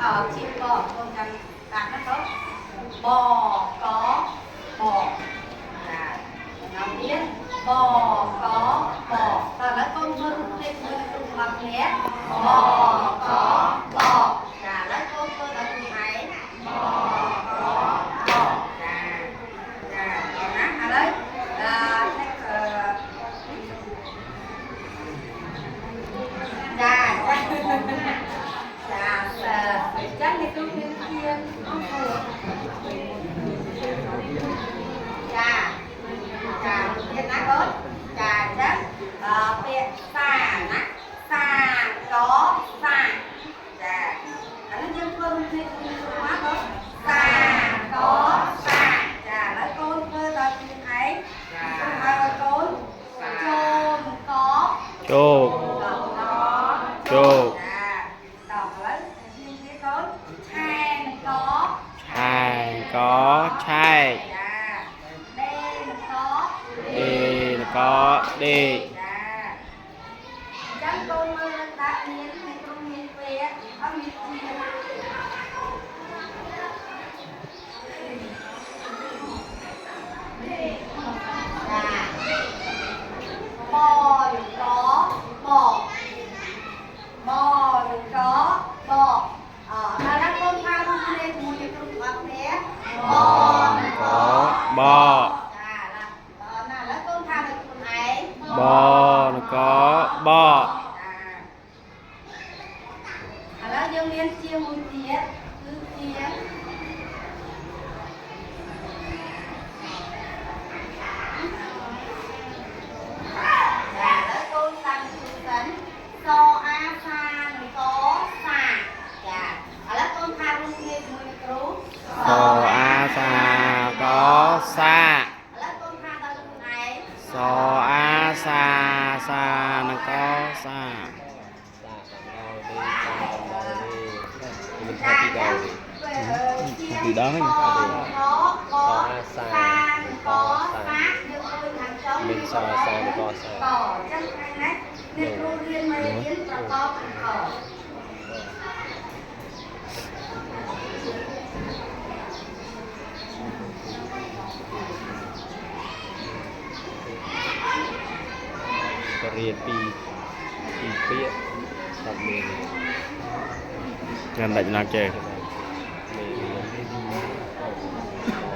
អជាបកូនចាំដាក់ណាកូនបកបចាដល់ទៀតបកបតើឥឡូវកូនធ្វើរូបភាពមួយនៅក្នុងក្បាលគ្នាបកបចាឥឡូវកូនធ្វើដល់ខ្លួនឯងបកបចាចាណាឥឡូវអឺចាចាចាចានេះគឺមានជាចាចាទៀតណាកូនចាអញ្ចឹងអឺពាក្យសាណាសាកសាចាអានេះយើងធ្វើរូបភាពមួយមកកូនសាកសាចាឥឡូវកូនធ្វើដល់ខ្លួនឯងហើយកូនចូលក ជោគជោគ ចាតោះឥឡូវជាងទៀតកូនឆែនក ឆែកឆែក ចាដេនក ដេកដេក ចាអញ្ចឹងកូនមើលនឹងដាក់មានមានគ្រូមានពែអត់មានជាចាបនឹងកបបនឹងកបអឥឡូវកូនថារួមគ្នាជាមួយនឹងគ្រូទាំងអស់គ្នាបនឹងក ប ចាណាណាឥឡូវកូនថាទៅខ្លួនឯង បនកប ចាឥឡូវយើងមានជាមួយទៀតគឺជាចាឥឡូវកូនតាំងទូសិនសអាសានិងកសាចាឥឡូវកូនថារួមគ្នាជាមួយនឹងគ្រូ សអាសាកសា ឥឡូវកូនថាដល់ខ្លួនឯង សអាសាសានកសា សាដល់ទេសាដល់ទេមិនថាពីដងទេ ពីដងហ្នឹង កបសាកសាយើងឃើញខាងចុង មានសសានកសា កអញ្ចឹងថ្ងៃនេះអ្នកគ្រូរៀនមេរៀនប្រកបអក្សរ ក៏រៀនពីពីពាក្យដល់មេរៀន កាន់ដាច់ណាស់ចេះ មេរៀន